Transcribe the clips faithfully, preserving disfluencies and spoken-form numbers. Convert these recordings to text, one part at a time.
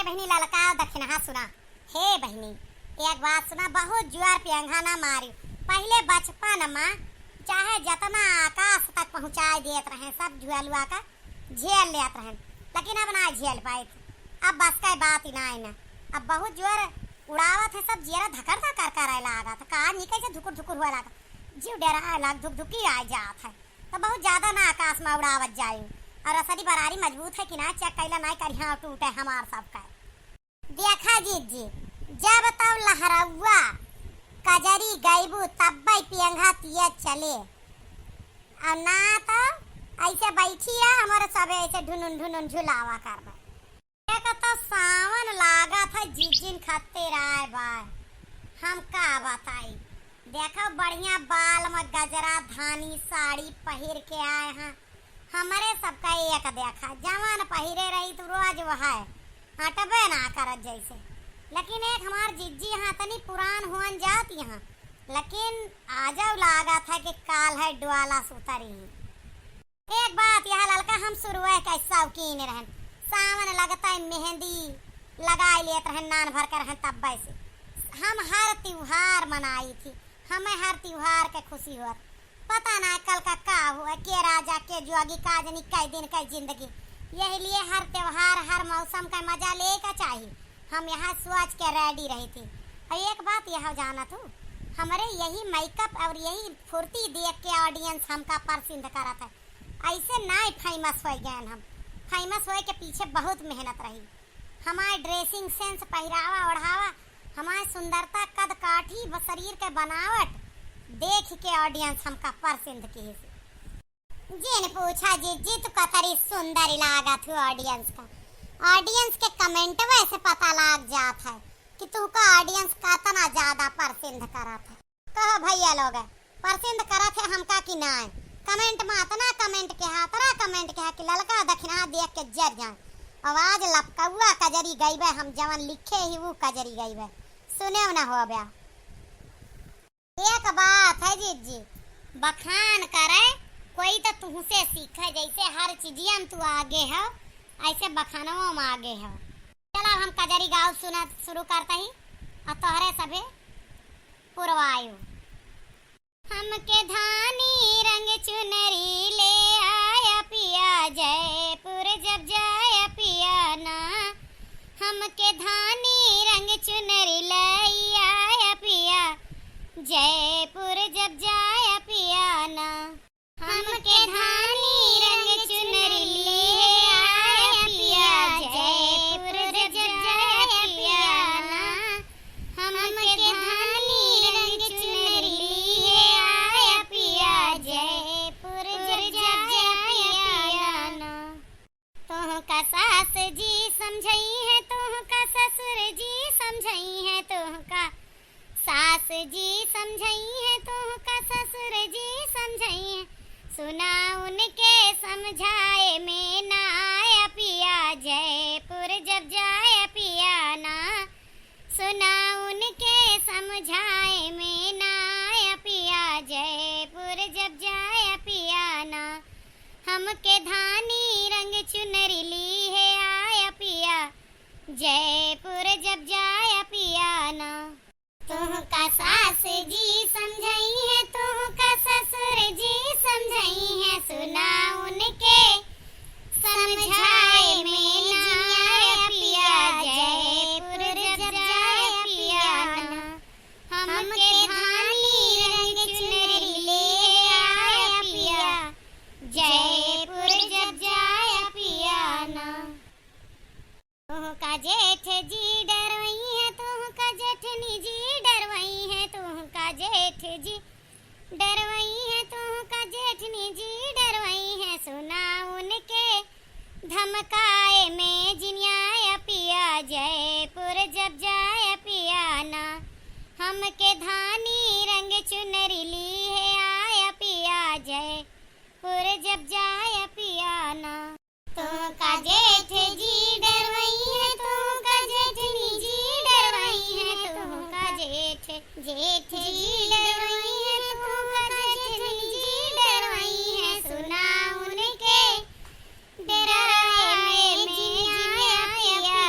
ए बहिनी, ललका दखिनहा सुना। हे बहिनी, एक बात सुना, बहुत जुआर पियंघा ना मारी। पहिले बचपन मा चाहे जतना आकाश तक पहुँचाए देत रहे, सब झुलुआ का झेल लेत रहे, लेकिन अब ना झेल पाइत। अब बस का बात ही ना है ना। अब बहुत जोर उड़ावत है, सब जियरा धकर धकर करे लागत, का नहीं कैसे धुकुर धुकुर हुआ लागत, जीव डेराए लाग, धुक धुकी आ जात है। तो बहुत ज्यादा ना आकाश मा उड़ावत जाई। और रसरी बरारी मजबूत है कि ना, चेक कैला ना करिहा टूटे हमार सब का। देखा जिज्जी, जब तब लहरउआ कजरी गइबू तब्बै पियंघा तिया चले, और ना तो ऐसे बैठी रह, हमारे सबे ऐसे ढुनुन ढुनुन झुलावा करबे। एक तो सावन लागत है जिज्जिन खत्ते राय बाय, हम का बताई। देखो बढ़िया बाल में गजरा धानी साड़ी पहिर के आए हैं, हमरे सबका एक देखा, जवन पहिरे रही तू रोज वह हटबे ना करत जैसे। लेकिन एक हमार जिज्जी यहाँ तनी पुरान हुअन जात यहाँ, लेकिन आजव लागत है कि काल है डोला सुतरी। एक बात यह ललका, हम शुरुए के शौकीन रहन, सावन लगता है मेहंदी लगाई लेत रहन, नान भर के रहन तब्बे से। हम हर त्योहार मनाई थी, हमें हर त्योहार के खुशी होत। पता ना कल का का हुआ, के राजा, के जोगी, का जनी, कै दिन, कै जिंदगी। यही लिए हर त्योहार, हर मौसम का मजा ले का चाही। हम यहाँ सोच के ready रही थी। और एक बात यह जानत हूँ, हमरे यही makeup और यही फुर्ती देख के audience हमका पसंद करत है। ऐसे नाय famous होई गए हम। Famous होए के पीछे बहुत मेहनत रही। हमार dressing sense, पहिरावा ओढ़ावा, हमार सुंदरता, कद काठी, ब-, शरीर के बनावट देख के audience हमका पसंद किहिस। जिन पूछा जिज्जी, तू कतरी सुंदर लागत हूँ audience का। Audience के commentवे से पता लाग जात है कि तुहका audience कतना ज्यादा पसंद करत है। कहो भैया लोग, पसंद करत है हमका कि नाय? Comment मा अतना comment किहा, अतना comment किहा कि ललका दखिनहा देख के जर जाए। आवाज लपकउआ कजरी गइबे, हम जवन लिखे ही वो कजरी गइबे, सुनेव ना होबे। एक बात है जिज्जी, बखान करे कोई तो तुहसे सीखे, जैसे हर चीजिया में तू आगे हो, ऐसे बखानवो में आगे हो। चला हम कजरी गाँव सुना शुरू करता ही, और तोहरे सभे पुरवायो। हमके धानी रंग चुनरी ले आया पिया, जयपुर जब जाया पिया ना। हमके धानी रंग चुनरी ले आया पिया, जयपुर जब जाया पिया ना। हमके धानी रंग चुनरी ले आया पिया, जयपुर जब जाया पिया ना। हमके धानी रंग चुनरी ले आया पिया, जयपुर जब जाया पिया ना। तोहका सास जी समझइहैं, तोहका ससुर जी समझइहैं, तोहका सास जी समझइहैं, तोहका ससुर जी समझइहैं। सुना उनके समझाए में ना आया पिया, जयपुर जब जाया पिया ना। सुना उनके समझाए में ना आया पिया, जयपुर जब जाया पिया ना। हमके धानी रंग चुनरी लीहे आया पिया, जयपुर जब जाया पिया ना। तोहका सास जी समझइहैं, तोहका ससुर जी समझइहैं, सुना उनके समझाए में ना आया पिया, जयपुर जब जाया पिया ना। हमके धानी रंग चुनरी ले आया पिया, जयपुर जब जाया पिया ना। तोहका जेठ जी डरवइहैं, तोहका जेठनी जी डरवइहैं, तोहका जेठ जी डरवइहैं, तोहका जेठनी जी डरवइहैं। सुना उनके धमकाए में जिन आया पिया, जयपुर जब जाया पिया ना। हमके धानी रंग चुनरी लीहे आया पिया, जयपुर जब जाया पिया ना। तोहका जेठ जी डरवइहैं, तोहका जेठनी जी डरवइहैं, तोहका जेठ, जेठ जी डरवइहैं, तोहका जेठनी जी डरवइहैं। सुना उनके डराए में जिन आया पिया,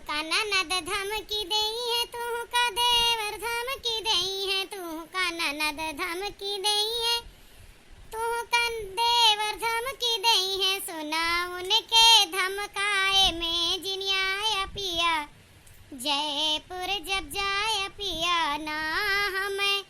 का ननद धमकी देइहैं, तुहका देवर धमकी देइहैं, तुहका ननद धमकी देइहैं, तुहका देवर धमकी देइहैं, सुना उनके धमकाए में जिन आया पिया। जयपुर जब जाया पिया ना, हमें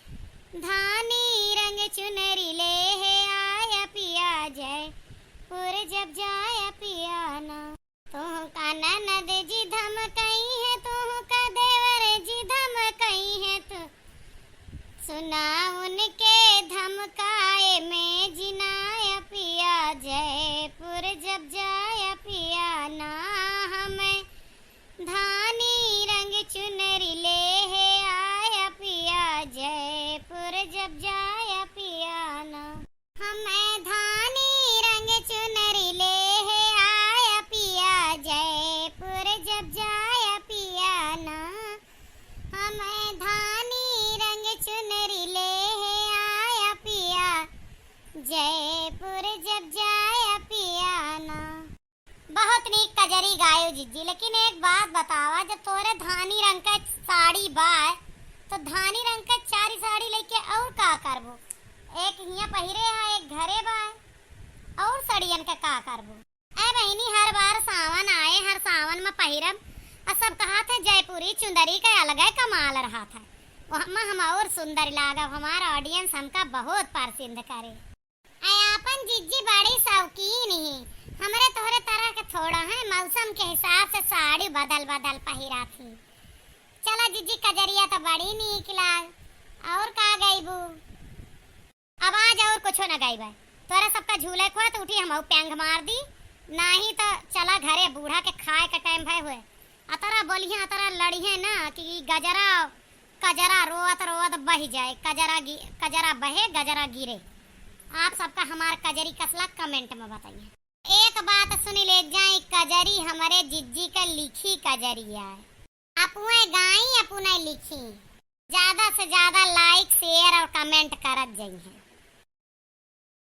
धानी रंग चुनरी लेहे आया पिया। जयपुर जब जाया पिया ना। तुहका ननद जी धमकइहैं, तुहका देवर जी धमकइहैं, तू सुना उनके धमकाए में जिन आया पिया। जयपुर जब जाया पिया ना, हमें धानी रंग चुनरी लेहे आया पिया। जयपुर जब जाया पिया ना। हमें धानी रंग चुनरी लेहे आया पिया, जयपुर जब जाया पिया ना। हमें धानी रंग चुनरी लेहे आया पिया, जयपुर जब जाया पिया ना। बहुत नीक कजरी गायो जिज्जी, लेकिन एक बात बतावा, जब तोरे धानी रंग का साड़ी बा, तो धानी रंग का चारी साड़ी लेके और का करबो? एक हियां पहिरे है, एक घरे बा, और सड़ियन के का करबो? ए बहिनी, हर बार सावन आए, हर सावन में पहिरब, आ सब कहत है जयपुरी चुंदरी का अलगे कमाल रहत है, वो हम, हम और सुंदर लागब, हमार audience हमका बहुत पसंद करे। ऐ आपन जिज्जी बड़ी शौकीन ही, हमरे तोहरे तरह के थोड़ा है, मौसम के हिसाब से साड़ी बदल बदल पहिरत ही। चला जिज्जी, कजरिया तो बड़ी नीक लाग, और का गइबू? अब आज और कुछो न गइबे, तोरा सबका झूले खोए तो उठी हम पेंग मार दी, नाही तो चला घरे, बूढ़ा के खाए के time भय हुए। अतरा बोलिहे, अतरा लड़िहे ना कि गजरा कजरा रोवत रोवत बहि जाए, कजरा गि-, कजरा बहे, गजरा गिरे। आप सबका हमार कजरी कस लाग comment में बताइए। एक बात सुनि ले जाए, कजरी हमरे जिज्जी का लिखी कजरी है। अपुए गाई, अपुने लिखी। ज्यादा से ज्यादा like, share और comment करत जाइए।